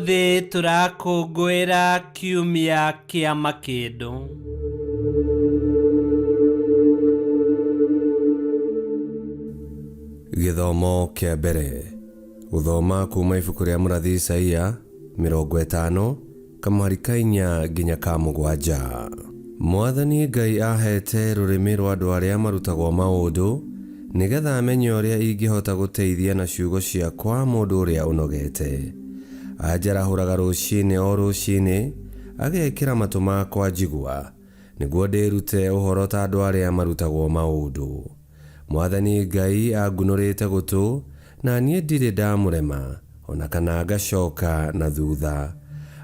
Ũmũthĩ tũrakũngũĩra kiumia kĩa makĩndũ. Gĩthomo kĩa mbere. Gũthoma kuuma ibuku rĩa mũrathi Isaia 50 kamũhari ka inya nginya ka mũgwanja. Mwathani Ngai aheete rũrĩmĩ rwa andũ arĩa marutagwo maũndũ, nĩgetha menye ũrĩa ingĩhota gũteithia na ciugo ciakwa mũndũ ũrĩa ũnogete. Anjarahũraga rũcinĩ o rũcinĩ, agekĩra matũ makwa njigua, nĩguo ndĩrute ũhoro ta andũ arĩa marutagwo maũndũ. Mwathani Ngai angunũrĩte gũtũ, na niĩ ndirĩ ndamũrema, o na kana ngacoka na thutha.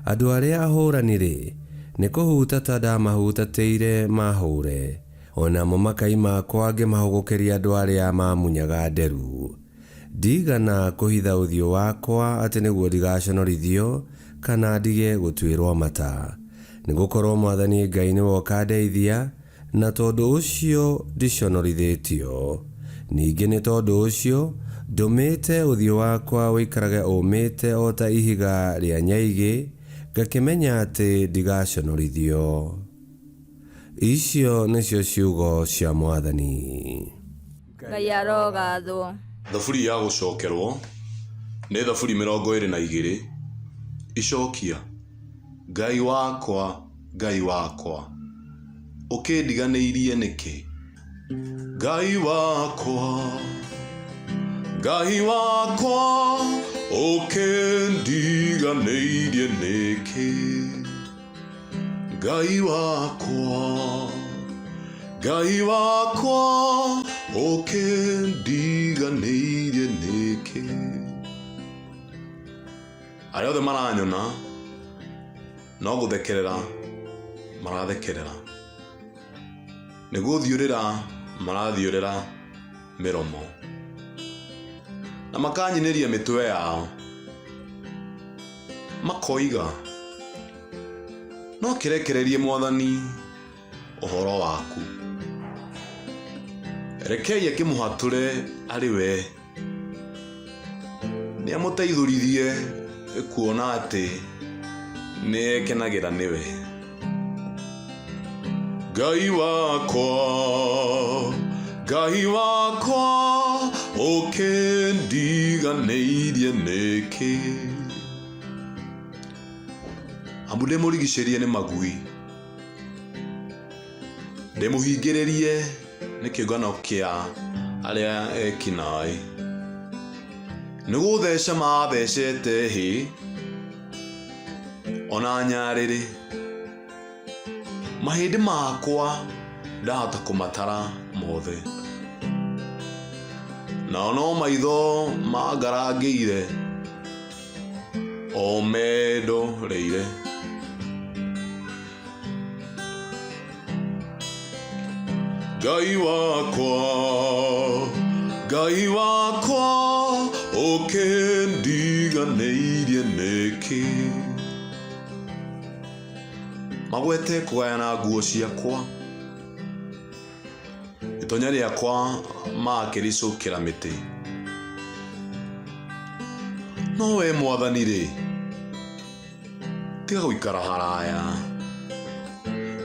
Andũ arĩa ahũrani-rĩ, nĩ kũhutata ndamahutatĩire ma'hũre, o namo makai makwa ngĩmahũgũkĩria andũ arĩa maamunyaga nderu. Ndiigana kũhitha ũthiũ wakwa atĩ nĩguo ndigaconorithio, kana ndige gũtuĩrũo mata. Nĩ gũkorũo Mwathani Ngai nĩwe ũkandeithia, Na tondũ ũcio ndiconorithĩtio. Ningĩ nĩ tondũ ũcio ndũmĩte ũthiũ wakwa ũikarage ũũmĩte o ta ihiga rĩa nyaigĩ, ngakĩmenya atĩ ndigaconorithio. Icio nĩcio ciugo cia Mwathani. Ngai arogathwo. Thaburi ya gũcokerwo nĩ Thaburi 22. Icokia, Ngai wakwa, Ngai wakwa, ũkĩndiganĩirie nĩkĩ? Ngai wakwa, Ngai wakwa, ũkĩndiganĩirie nĩkĩ? Ngai wakwa, Ngai wakwa, ũkĩndiganĩirie nĩkĩ? Arĩa othe maranyona no gũthekerera marathekerera, nĩ gũthiũrĩra marathiũrĩra mĩromo, na makanyinĩria mĩtwe yao, makoiga, No kĩrekererie Mwathani ũhoro waku, rekei akĩmũhatũre arĩ we. Nĩamũteithũrithie kuona atĩ nĩekenagĩra nĩwe. Ngai wakwa, Ngai wakwa, ũkĩndiganĩirie nĩkĩ? Amu ndĩmũrigicĩrie nĩ magui, Ndĩmũhingĩrĩrie nĩ kĩũngano kĩa arĩa eki naĩ. Nĩ gũtheca maathecete hĩ, o na nyarĩrĩ. Mahĩndĩ makwa ndahota kũmatara mothe. Nao no maitho mangarangĩire o mendoreire. Ngai wakwa, Ngai wakwa, ũkĩndiganĩirie nĩkĩ? Magwete kũgayana nguo ciakwa, itonya rĩakwa makĩricũkĩra mĩtĩ. No we Mwathani-rĩ, tiga gũikara haraya,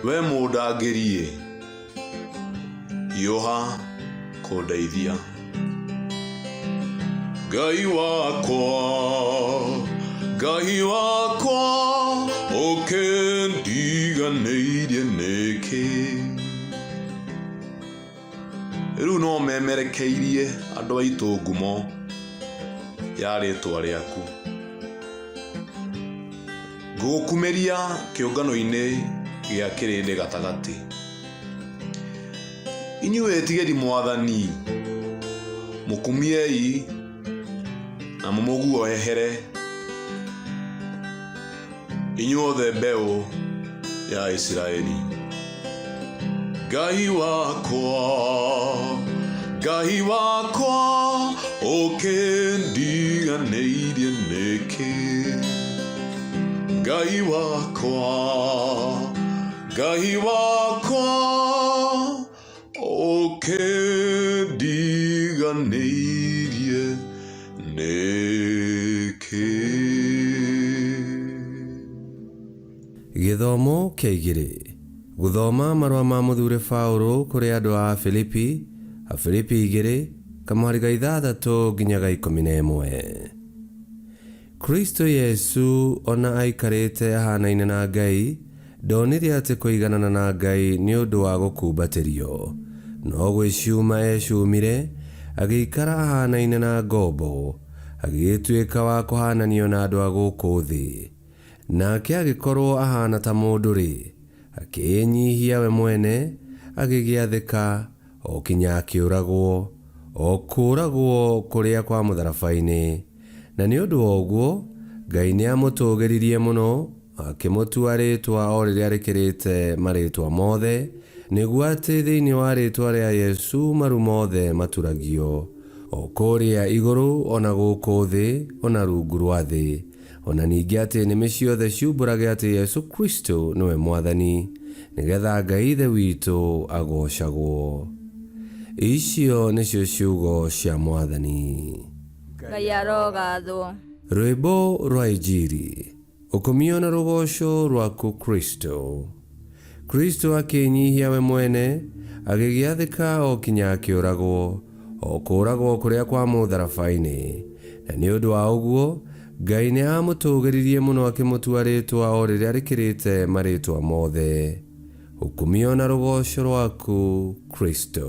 we mũndangĩri-ĩ, hiũha kũndeithia. Ngai wakwa, Ngai wakwa, ũkĩndiganĩirie nĩkĩ? Rĩu no memerekeirie andũ aitũ ngumo ya rĩĩtwa rĩaku. Ngũgũkumĩria kĩũngano-inĩ gĩa kĩrĩndĩ gatagatĩ. Inyuĩ etigĩri Mwathani, mũkumiei na mũmũguoyohere, inyuothe mbeũ ya Isiraeli. Ngai wakwa, Ngai wakwa, ũkĩndiganĩirie nĩkĩ? Ngai wakwa, Ngai wakwa, ũkĩndiganĩirie nĩkĩ? Gĩthomo kĩa igĩrĩ. Gũthoma marũa ma mũthure Paũlũ kũrĩ andũ a Afilipi, Afilipi 2, kamũhari ga 6 nginya ga 11. Kristo Yesu ona aikarĩte ahanaine na Ngai, ndonire atĩ kũiganana na Ngai nĩ ũndũ wa gũkumbatĩrio, no gwĩciuma ecumire, agĩikara ahanaine na ngombo, agĩgĩtuĩka wa kũhananio na andũ a gũkũ thĩ. Nake agĩkorwo ahana ta mũndũ-rĩ, akĩĩnyihia we mwene, agĩgĩathĩka, o kinya akĩũragwo, o kũũragwo kũrĩa kwa mũtharaba-inĩ. Na nĩ ũndũ wa ũguo, Ngai nĩamũtũũgĩririe mũno, akĩmũtua rĩĩtwa o rĩrĩa rĩkĩrĩte marĩĩtwa mothe, nĩguo atĩ thĩinĩ wa rĩĩtwa rĩa Yesu maru mothe maturagio, o kũrĩa igũrũ, o na gũkũ thĩ, o na rungu rwa thĩ, o na ningĩ atĩ nĩmĩ ciothe ciumbũrage atĩ Yesu Kristo nĩwe Mwathani, nĩgetha Ngai Ithe witũ agoocagwo. Icio nĩcio ciugo cia Mwathani. Ngai arogathwo. Rwĩmbo rwa Injiri. Ũkumio na rũgooco rwaku Kristo. Kristo akĩĩnyihia we mwene, agĩgĩathĩka o kinya akĩũragwo, o kũũragwo kũrĩa kwa mũtharaba-inĩ. Na nĩ ũndũ wa ũguo, Ngai nĩ aamũtũũgĩririe mũno akĩmũtua rĩĩtwa o rĩrĩa rĩkĩrĩte marĩĩtwa mothe. Ũkumio na rũgooco rwaku Kristo.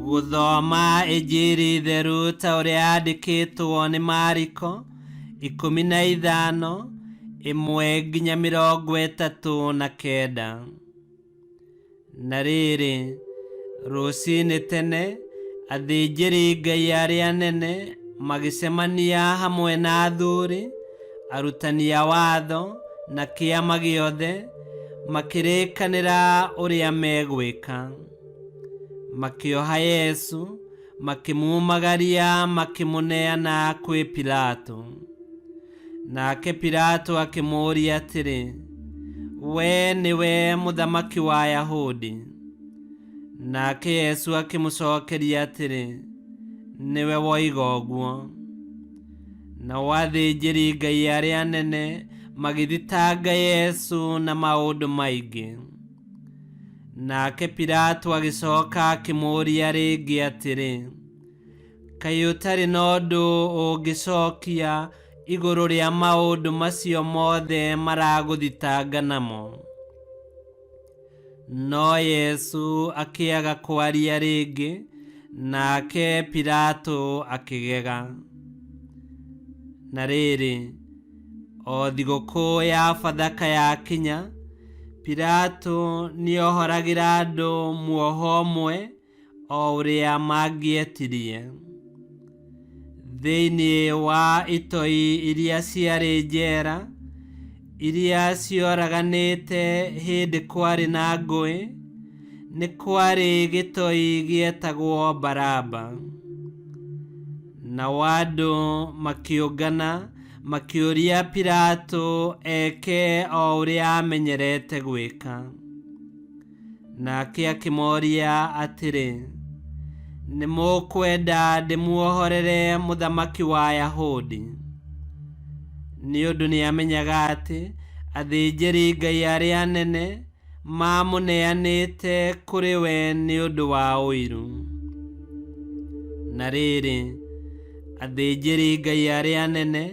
Gũthoma Injiri theru ta ũrĩa yandĩkĩtwo nĩ Mariko 15 1 nginya 39. Na rĩrĩ, rũcinĩ tene, athĩnjĩri Ngai arĩa anene magĩcemania hamwe na athuri, arutani a watho na kĩama gĩothe, makĩrĩkanĩra ũrĩa megwĩka. Makĩoha Yesu, makĩmumagaria, makĩmũneana kwĩ Pilato. Nake Pilato akĩmũũria atĩrĩ, we nĩwe mũthamaki wa Ayahudi? Nake Yesu akĩmũcokeria atĩrĩ, nĩwe woiga ũguo. Nao athĩnjĩri Ngai arĩa anene magĩthitanga Yesu na maũndũ maingĩ. Nake Pilato agĩcoka akĩmũũria rĩngĩ atĩrĩ, kaĩ ũtarĩ na ũndũ ũngĩcokia igũrũ rĩa maũndũ macio mothe maragũthitanga namo? No Yesu akĩaga kwaria rĩngĩ, nake Pilato akĩgega. Na rĩrĩ, o thigũkũ ya Bathaka yakinya, Pilato nĩohoragĩra andũ muoho ũmwe o ũrĩa mangĩetirie. Thĩinĩ wa itoi iria ciarĩ njera, iria cioraganĩte hĩndĩ kwarĩ na ngũĩ, nĩ kwarĩ gĩtoi gĩetagwo Baraba. Nao andũ makĩũngana makĩũria Pilato eke o ũrĩa amenyerete gwĩka. Nake akĩmoria atĩrĩ, nĩ mũkwenda ndĩmuohorere mũthamaki wa Ayahudi? Nĩ ũndũ nĩamenyaga atĩ athĩnjĩri Ngai arĩa anene mamũneanĩte kũrĩ we nĩ ũndũ wa ũiru. Na rĩrĩ, athĩnjĩri Ngai arĩa anene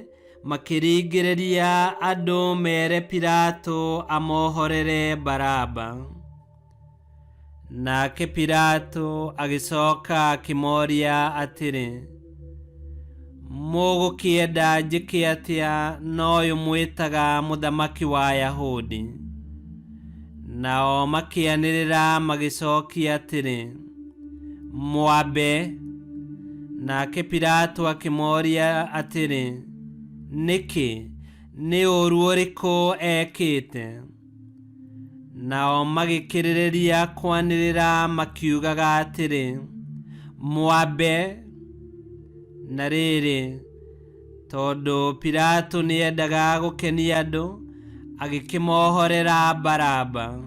makĩringĩrĩria andũ mere Pilato amohorere Baraba. Nake Pilato agĩcoka akĩmoria atĩrĩ, mũgũkĩenda njĩke atĩa na ũyũ mwĩtaga mũthamaki wa Ayahudi? Nao makĩanĩrĩra magĩcokia atĩrĩ, mwambe. Nake Pilato akĩmoria atĩrĩ, nĩkĩ, nĩ ũũru ũrĩkũ ekĩte? Nao magĩkĩrĩrĩria kwanĩrĩra makiugaga atĩrĩ, mwambe. Na rĩrĩ, tondũ Pilato nĩendaga gũkenia andũ, agĩkĩmohorera Baraba.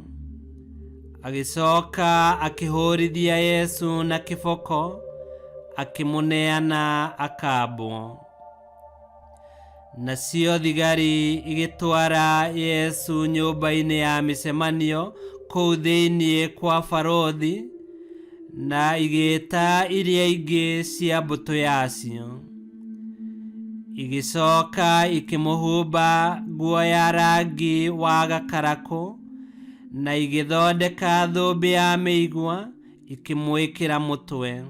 Agĩcoka akĩhũrithia Yesu na kĩboko, Akĩmũneana akambwo. Nacio thigari igĩtwara Yesu nyũmba-inĩ ya mĩcemanio kũu thĩinĩ kwa barũthi, na igĩĩta iria ingĩ cia mbũtũ yacio. Igĩcoka ikĩmũhumba nguo ya rangi wa gakarakũ, na igĩthondeka thũmbĩ ya mĩigua ikĩmwĩkĩra mũtwe.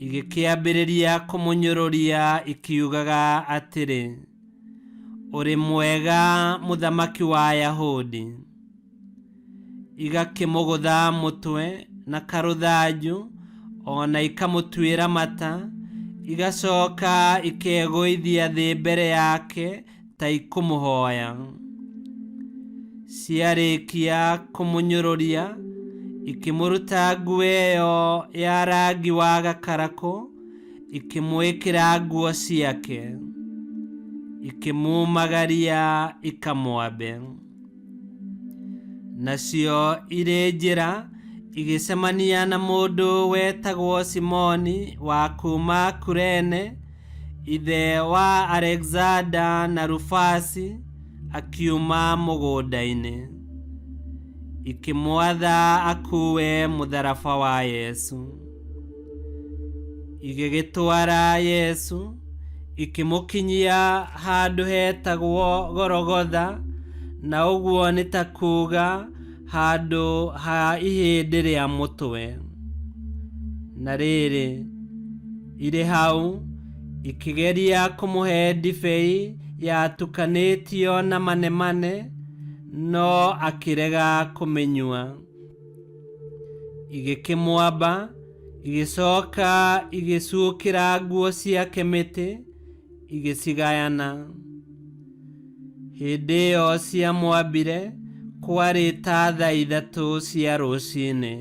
Igĩkĩambĩrĩria kũmũnyũrũria ikiugaga atĩrĩ, Ũrĩ mwega mũthamaki wa Ayahudi. Igakĩmũgũtha mũtwe na karũthanju o na ikamũtuĩra mata, igacoka ikegũithia thĩ mbere yake ta ikũmũhoya. Ciarĩkia kũmũnyũrũria, ikĩmũruta nguo ĩyo ya rangi wa gakarakũ, ikĩmwĩkĩra nguo ciake, ikĩmumagaria ikamwambe. Nacio irĩ njĩra igĩcemania na mũndũ wetagwo Simoni wa kuuma Kurene, ithe wa Alexander na Rufasi, akiuma mũgũnda-inĩ. Ikĩmwatha akuue mũtharaba wa Yesu. Igĩgĩtwara Yesu, ikĩmũkinyia handũ hetagwo Gorogotha, na ũguo nĩ ta kuuga handũ ha ihĩndĩ rĩa mũtwe. Na rĩrĩ, irĩ hau, ikĩgeria kũmũhe ndibei yatukanĩtio na manemane, no akĩrega kũmĩnyua. Igĩkĩmwamba, igĩcoka igĩcuukĩra nguo ciake mĩtĩ, igĩcigayana. Hĩndĩ ĩyo ciamwambire kwarĩ ta thaa 3 cia rũcinĩ.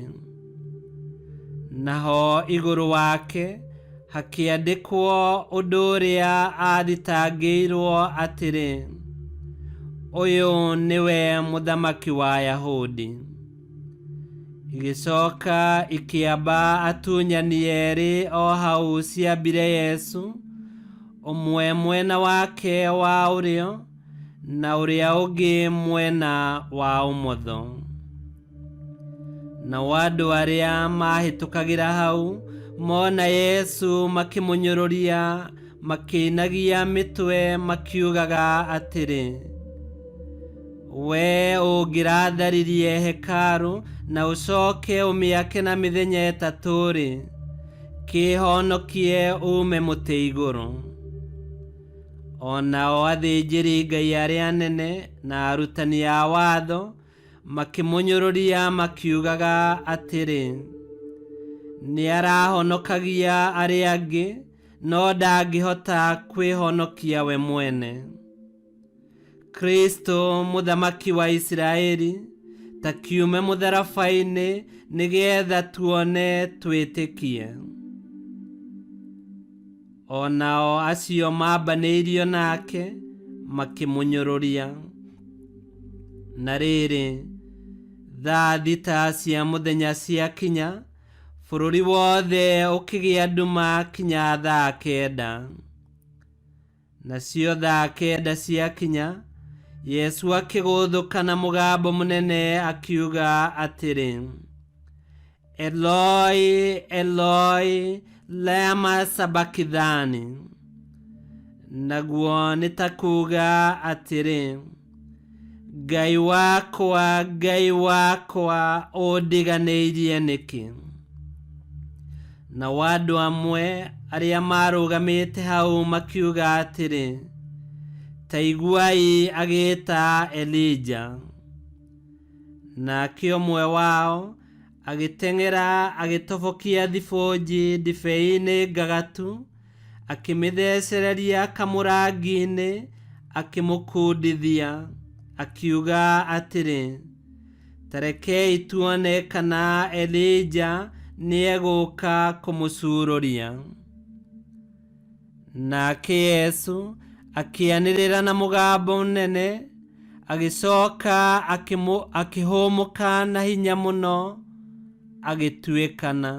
Naho igũrũ wake hakĩandĩkwo ũndũ ũrĩa aathitangĩirwo atĩrĩ, Ũyũ nĩwe mũthamaki wa Ayahudi. Igĩcoka ikĩamba atunyani erĩ o hau ciambire Yesu, ũmwe mwena wake wa ũrĩo na ũrĩa ũngĩ mwena wa ũmotho. Nao andũ arĩa maahĩtũkagĩra hau mona Yesu makĩmũnyũrũria, makĩinagia mĩtwe makiugaga atĩrĩ, Wee ũngĩratharirie hekarũ na ũcoke ũmĩake na mĩthenya 3-rĩ, kĩĩhonokie uume mũtĩ igũrũ. O nao athĩnjĩri-Ngai arĩa anene na arutani a watho makĩmũnyũrũria makiugaga atĩrĩ, Nĩarahonokagia arĩa angĩ, no ndangĩhota kwĩhonokia we mwene. Kristo mũthamaki wa Isiraeli, ta kiume mũtharaba-inĩ nĩgetha tuone twĩtĩkie. O nao acio maambanĩirio nake makĩmũnyũrũria. Na rĩrĩ, thaa 6 cia mũthenya ciakinya, bũrũri wothe ũkĩgĩa nduma kinya thaa 9. Nacio thaa 9 ciakinya, Yesu akĩgũthũka na mũgambo mũnene akiuga atĩrĩ, Eloi, Eloi, lama sabakithani. Naguo nĩ ta kuuga atĩrĩ, Ngai wakwa, Ngai wakwa, ũndiganĩirie nĩkĩ? Nao andũ amwe arĩa maarũgamĩte hau makiuga atĩrĩ, Ta iguai agĩĩta Elija. Nake ũmwe wao agĩteng'era agĩtobokia thibũnji ndibei-inĩ ngagatu, akĩmĩthecereria kamũrangi-inĩ, akĩmũkundithia, akiuga atĩrĩ, Ta rekei tuone kana Elija nĩegũũka kũmũcuurũria. Nake Yesu akĩanĩrĩra na mũgambo mũnene, agĩcoka akĩhũmũka na hinya mũno, agĩtuĩkana.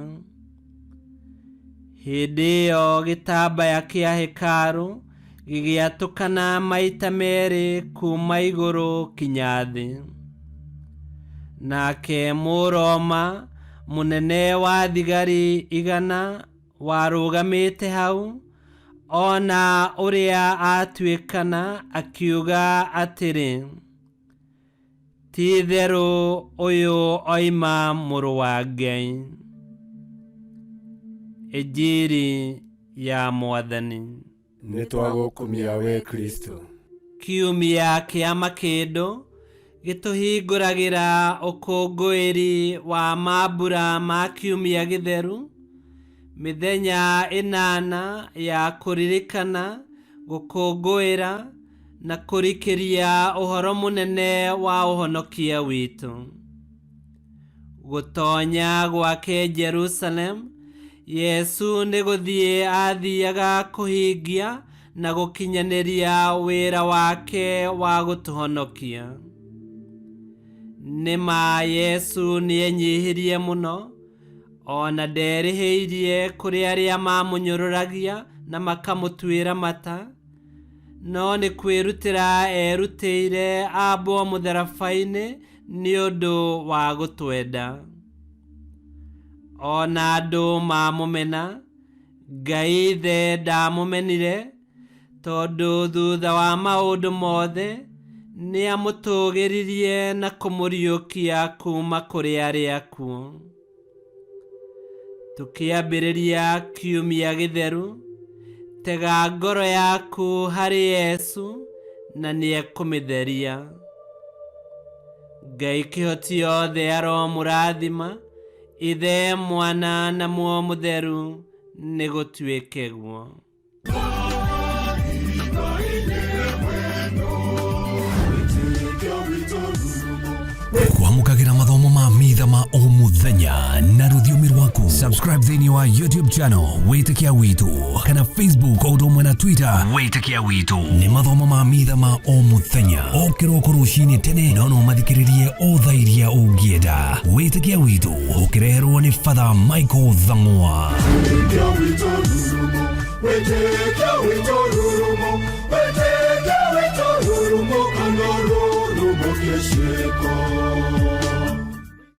Hĩndĩ ĩyo gĩtambaya kĩa hekarũ gĩgĩatũkana maita merĩ kuma igũrũ kinya thĩ. Nake Mũroma mũnene wa thigari 100 warũgamĩte hau ona ũrĩa atuĩkana akiuga atĩrĩ, ti-itherũ ũyũ oima mũrũ wa Ngai. Injiri ya Mwathani. Nĩ twagũkumia we Kristo. Kiumia kĩa makĩndũ gĩtũhingũragĩra ũkũngũĩri wa mambura ma kiumia gĩtheru, mĩthenya 8 ya kũririkana, gũkũngũĩra na kũrikĩria ũhoro mũnene wa ũhonokia witũ. Gũtonya gwake Jerusalem, Yesu nĩ gũthiĩ athiaga kũhingia na gũkinyanĩria wĩra wake wa gũtũhonokia. Nĩ ma Yesu nĩenyihirie mũno, ona nderĩhĩirie kũrĩ arĩa mamũnyũrũragia na makamũtuĩra mata, no nĩ kwĩrutĩra erutĩire ambwo mũtharaba-inĩ nĩ ũndũ wa gũtwenda. Ona andũ mamũmena, Ngai Ithe ndamũmenire, tondũ thutha wa maũndũ mothe nĩamũtũgĩririe na kũmũriũkia kuma kũrĩ arĩa akuũ. Tũkĩambĩrĩria kiumia gĩtheru, tega ngoro yaku harĩ Yesu na nĩekũmĩtheria. Ngai kĩhoti yothe aromũrathima, Ithe, Mwana na Muoyo Mũtheru, nĩgũtuĩke guo. Kwamũkagĩra mathomo ma mitha ma o mũthenya na rũthiomi rwaku. Subscribe thĩinĩ wa YouTube channel Wĩtĩkia Witũ kana Facebook o ũndũ ũmwe na Twitter Wĩtĩkia Witũ. Nĩ mathomo ma mitha ma o mũthenya o kĩroko rũcinĩ tene, no no mathikĩrĩrie o thaa iria ũngĩenda. Wĩtĩkia Witũ ũkĩreherwo nĩ Father Michael Thang'wa. Wĩtĩkia witũ rurumo, wĩtĩkia witũ rurumo, wĩtĩkia witũ rurumo, kana rurumo kĩciko.